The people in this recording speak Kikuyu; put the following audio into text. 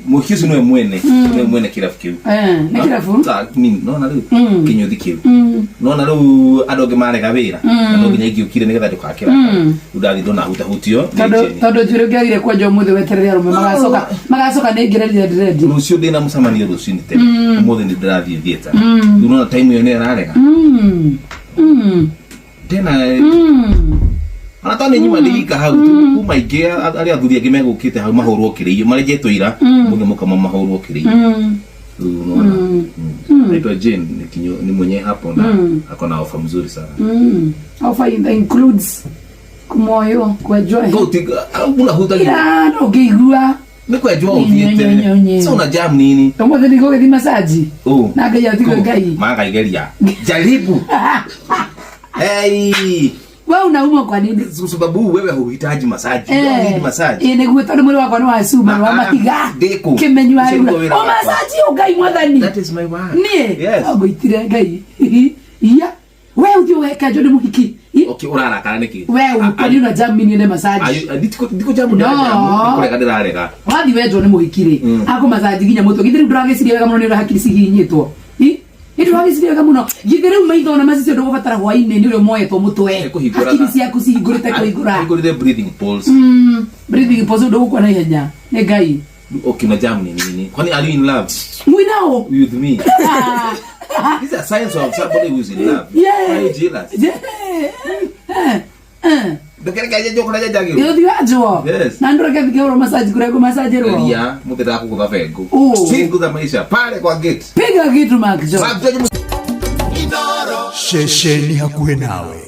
Mũhiki ũcio nĩwe mwene, nĩwe mwene kĩrabu kĩu. Eh, nĩ kĩrabu. Ah, I mean, nona rĩu kĩnyũthi kĩu. Nona rĩu andũ angĩ marega wĩra na no nginya ingĩũkire nĩgetha ndũkakĩra. Rĩu ndathiĩ ndonahutahutio nĩ Tondũ Jane. tondũ njuĩrĩ ũngĩagire kwenjwo ũmũthĩ weterere arũme magacoka magacoka nĩ ngĩrerire ndĩrendi. Rũciũ ndĩna mũcemanio rũcinĩ tene. Ũmũthĩ nĩ ndĩrathiĩ theatre. Rĩu nona time ĩyo nĩ ĩrarega. Tena ona to nĩ nyuma ndĩika hau kuma ingĩ arĩa athuri angĩ megũkĩte hau mahũrwo kĩrĩiyo marenjetwo ira mũthĩ mũkama mahũrwo kĩrĩiyo. Rĩu unaona. Naitwa Jane ni kinyo ni mwenye hapo na ako na ofa mzuri sana. Offer includes kumoyo kwenjwo. Go tiga unahutagia. Ira no ngĩigua. Nĩ kwenjwo Nye, nye, nye, ũthiĩte. nye. So una jam nini? Ũmũthĩ ndigũgĩthiĩ massage. Oh. Na Ngai atigwe Ngai. Magaigeria. Jaribu. Hey. We unaumwa kwa nini? Sababu wewe huhitaji massage. You don't need massage. Ĩ nĩguo tondũ mwĩrĩ wakwa nĩ wa cuma nĩ wa Ah, mahiga. ndĩkũ. Kĩmenyua Ũcio nĩguo wĩra O wakwa. massage ũ Ngai mwathani. That is my work. Niĩ. Yes. Ngũitire Ngai. Iya. We ũthiĩ ũgekenjwo nĩ mũhiki. I- Okay, ũrarakara nĩkĩ? We ũkwani una jamini nĩ massage. Ndiko jamu No. ndĩrarega ndĩrarega. Wathiĩ wenjwo nĩ mũhiki rĩ, akũmassage nginya mũtwe. Githĩ rĩu ndũragĩciria wega mũno nĩ ũrĩa hakiri cihihinyĩtwo. I? Nĩ ndũragĩciria wega mũno. Githĩ rĩu maitho na macicio ndũgũbatara hwaĩ-inĩ nĩ ũrĩa moetwo mũtwe. Kũhingũra Hakiri na- ciaku cihingũrĩte kũhingũra. Hingũrĩre breathing pulse. Breathing pause ndũgũkua na ihenya. Nĩ Ngai. Okay, na jam ni nini? Kwani are you in love Mwinao. with me? These are signs of somebody who is in love. Yeah. Why are you jealous? Yeah. Eh, eh. Ndũkereke njenjwo kũrĩa njenjagĩrwo. Gĩũthi wanjwo. Yes. Na ndũreke thikĩhũrwo massage kũrĩa ngũmassagĩrwo. Ria, mũthĩ ndakũgũtha bengo. Oh. Siku za maisha pale kwa gate. Piga kitu Mark John. Mark George Ceceni hakuhĩ nawe.